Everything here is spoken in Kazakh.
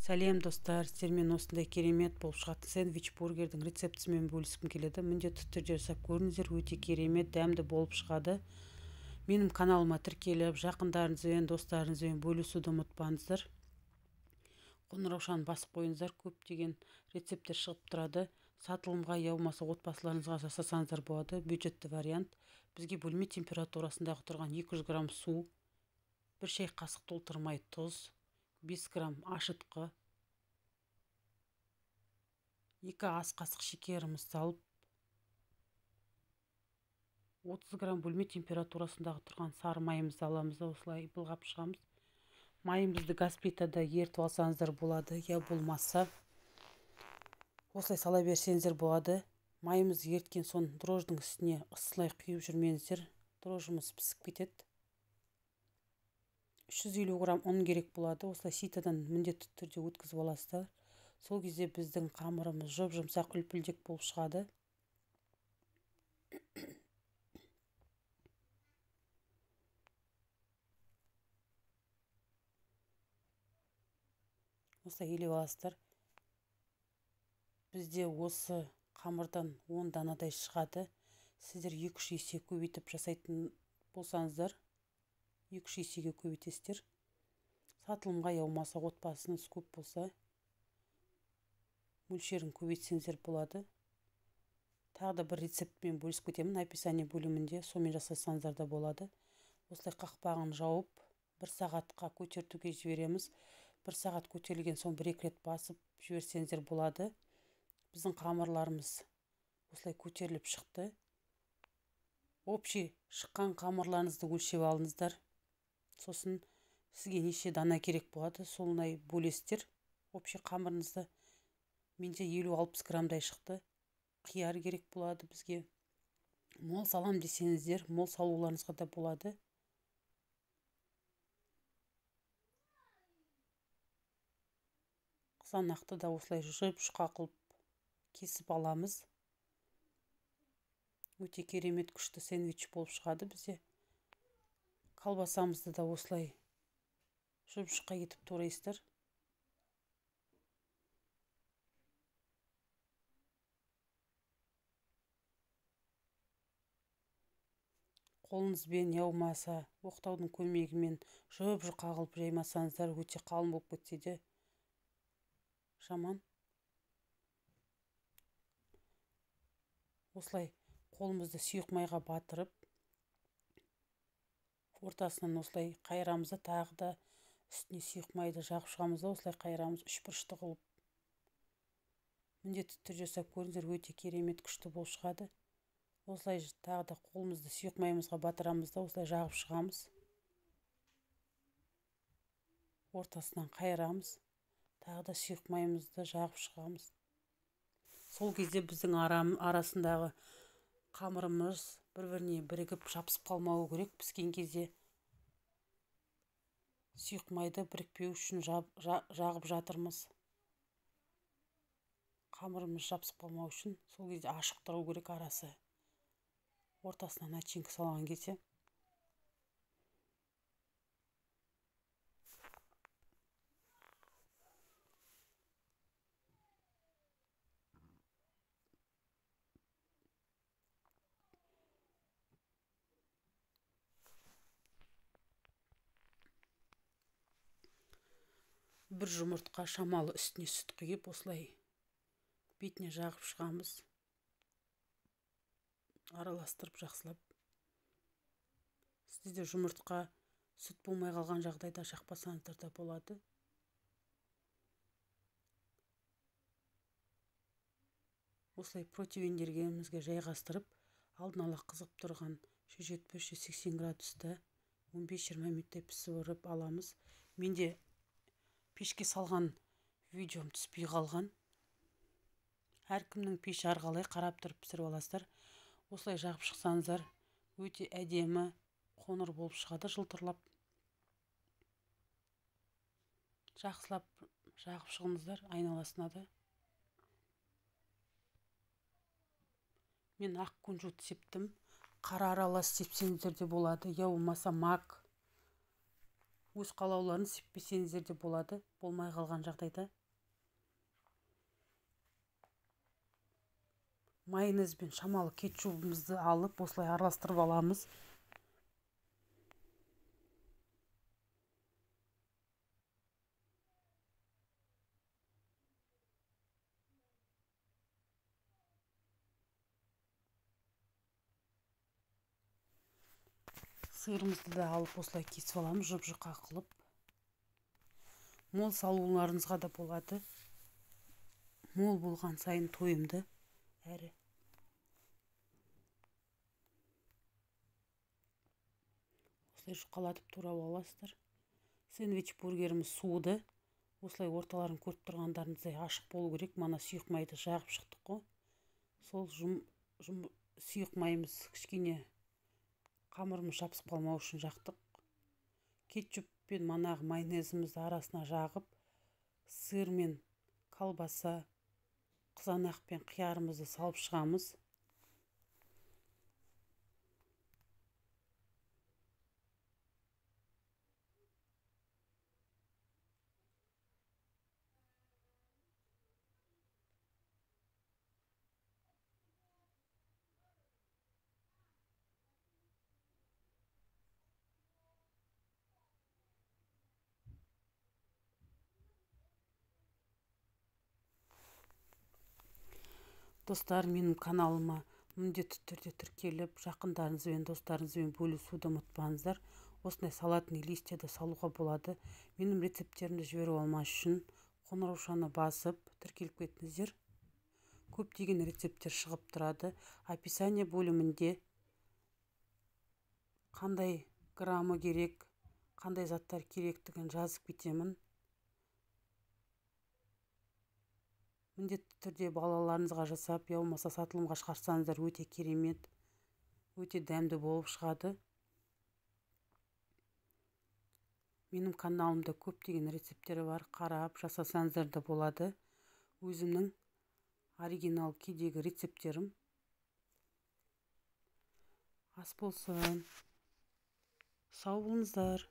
Сәлем достар, сіздермен осындай керемет болып шығатын сэндвич бургердің рецептісімен бөліскім келеді. Міндетті түрде жасап көріңіздер, өте керемет, дәмді болып шығады. Менің каналыма тіркеліп, жақындарыңызбен, достарыңызбен бөлісуді ұмытпаңыздар. Қоңыраушаны басып қойыңыздар, көптеген рецепттер шығып тұрады. Сатылымға я болмаса отбасыларыңызға жасасаңыздар болады. Бюджетті вариант. Бізге бөлме температурасындағы тұрған 200 грамм су, 1 шай қасық толтырмай тұз, 5 грамм ашытқы, 2 ас қасық шекеріміз салып, 30 грамм бөлме температурасындағы тұрған сары майымызды аламыз да осылай былғап шығамыз. Майымызды газ плитада ерітіп алсаңыздар болады, я болмаса осылай сала берсеңіздер болады. Майымызды еріткен соң дрожждің үстіне ысылай құйып жүрмеңіздер, дрожжымыз пісіп кетеді. 350 грамм ұн керек болады. Осылай ситадан міндетті түрде өткізіп аласыздар. Сол кезде біздің қамырымыз жұп-жұмсақ үлпілдек болып шығады. Осылай елеп аласыздар. Бізде осы қамырдан 10 данадай шығады. Сіздер 2-3 есе көбейтіп жасайтын болсаңыздар, 2-3 есеге көбейтесіздер. Сатылымға я болмаса отбасыңыз көп болса, мөлшерін көбейтсеңіздер болады. Тағы да бір рецептпен бөлісіп кетемін, описание бөлімінде, сонымен жасасаңыздар да болады. Осылай қақпағын жауып, 1 сағатқа көтертуге жібереміз. 1 сағат көтерілген соң 1-2 рет басып жіберсеңіздер болады. Біздің қамырларымыз осылай көтеріліп шықты. Общий шыққан қамырларыңызды өлшеп алыңыздар. Сосын сізге неше дана керек болады, солай бөлесіздер. Общий қамырыңызды менде 50-60 граммдай шықты. Қияр керек болады бізге. Мол салам десеңіздер, мол салуларыңызға да болады. Қызанақты да осылай жұп-жұқа қылып кесіп аламыз. Өте керемет күшті сэндвич болып шығады бізде. Колбасамызды да осылай жұп-жұқа етіп турайсыздар. Қолыңызбен я болмаса оқтаудың көмегімен жұп-жұқа қылып жаймасаңыздар, өте қалың болып кетсе де жаман. Осылай қолымызды сұйық майға батырып, ортасынан осылай қайырамыз да, тағы да үстіне сұйық майды жағып шығамыз да, осылай қайырамыз үшбұрышты қылып. Міндетті түрде жасап көріңіздер, өте керемет күшті болып шығады. Осылай тағы да қолымызды сұйық майымызға батырамыз да, осылай жағып шығамыз. Ортасынан қайырамыз, тағы да сұйық майымызды жағып шығамыз. Сол кезде біздің арасындағы қамырымыз бір-біріне бірігіп жабысып қалмауы керек. Піскен кезде сұйық майды бірікпеу үшін жағып жатырмыз. Қамырымыз жабысып қалмау үшін сол кезде ашық тұру керек арасы. Ортасына начинка салған кезде. Бір жұмыртқа шамалы үстіне сүт құйып, осылай бетіне жағып шығамыз. Араластырып жақсылап. Сізде жұмыртқа сүт болмай қалған жағдайда жақпасаңыздар да болады. Осылай противендергімізге жайғастырып, алдын ала қызып тұрған 170-180 градуста 15-20 минуттай пісіріп аламыз. Менде пешке салған видеом түспей қалған. Әркімнің пеші әрқалай, қарап тұрып пісіріп аласыздар. Осылай жағып шықсаңыздар, өте әдемі қоңыр болып шығады, жылтырлап. Жақсылап жағып шығыңыздар айналасына да. Мен ақ кунжут септім. Қара аралас сепсеңіздер де болады, я болмаса мак. Өз қалауларын сеппесеңіздер де болады, болмай қалған жағдайда. Майонез бен шамалы кетчубымызды алып, осылай араластырып аламыз. Сырымызды да алып осылай кесіп аламыз, жұп-жұқа қылып. Мол салуларыңызға да болады. Мол болған сайын тойымды әрі. Осылай жұқалатып турап аласыздар. Сэндвич бургеріміз суыды. Осылай орталарын көріп тұрғандарыңыздай ашық болу керек. Мана сұйық майды жағып шықтық қой. Сол сұйық майымыз кішкене қамырымыз жабысып қалмау үшін жақтық. Кетчуп пен манағы майонезімізді арасына жағып, сыр мен колбаса, қызанақ пен қиярымызды салып шығамыз. Достар, менің каналыма міндетті түрде тіркеліп, жақындарыңызбен, достарыңызбен бөлісуді ұмытпаңыздар. Осындай салатный листья да салуға болады. Менің рецепттерімді жіберіп алмас үшін қоңыраушаны басып, тіркеліп кетіңіздер. Көптеген рецепттер шығып тұрады. Описание бөлімінде қандай граммы керек, қандай заттар керектігін жазып кетемін. Міндетті түрде балаларыңызға жасап, я болмаса сатылымға шығарсаңыздар өте керемет, өте дәмді болып шығады. Менің каналымда көптеген рецепттер бар, қарап жасасаңыздар да болады. Өзімнің оригинал кедегі рецепттерім. Ас болсын. Сау болыңыздар.